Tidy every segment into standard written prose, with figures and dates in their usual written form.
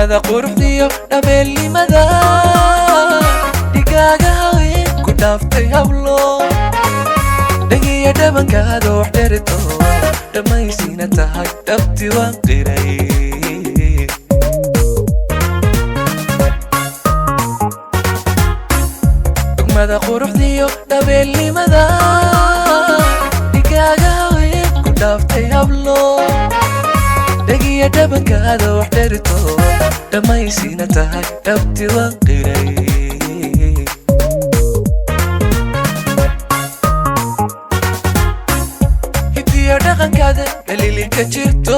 Dhugmada quruxdiyo dhabeelnimada, dhigaaga haween ku dhaaftay hablo. Dhagiya dhabankaada wax dherito, dhammaysiina tahay, dhabti waan qiray. Dhugmada quruxdiyo dhabeelnimada, dhigaaga haween ku dhaaftay hablo. Dhagiya dhabankaada wax dherito, dhammaysiina tahay, dhabti waan qiray. Hidiyo dhaqankaada dhaliilinka jirto,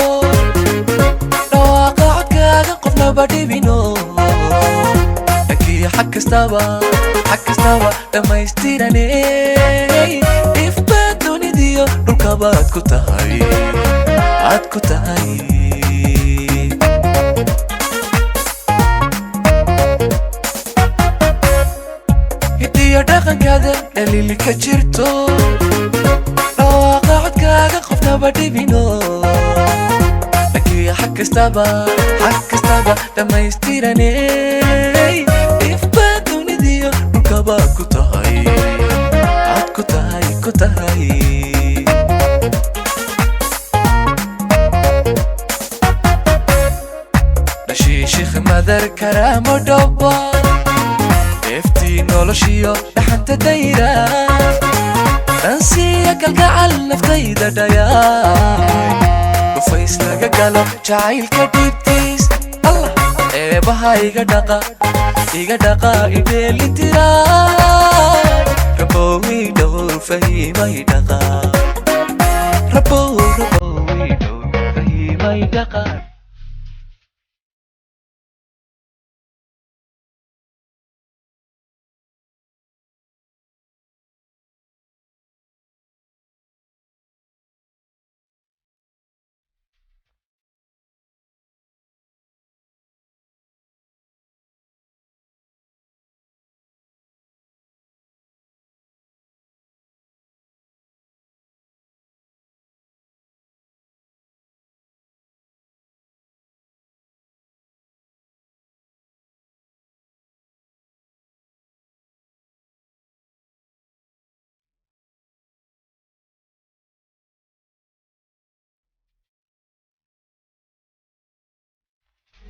dhawaaqa codkaaga qofnaba dhibino. Dhakiyo xag kastaba, xag kastaba dhammaystiraney. Ifba dunidiyo dhulkabaad ku tahay, aad ku tahay. Hidiyo dhaqankaada dhaliilinka jirto, dhawaaqa codkaaga qofnaba dhibino. Dhakiyo xag kastaba, xag kastaba dhammaystiraney. Ifba dunidiyo dhulkabaad ku tahay, aad ku tahay, ku tahay. Dhashiishikh madar karaamo dhaba, dheeftii noloshiyo dhaxanta dayra, dhansiiya kalgacal naftayda dhayaay. Dhufays laga galo jacaylka dhiibtiis, Allah eebaha iga dhaqa, iga dhaqa idheelitiraay. Rabowii dhowr fahimay dhaqa, rabow, rabowii dhowr fahimay dhaqa.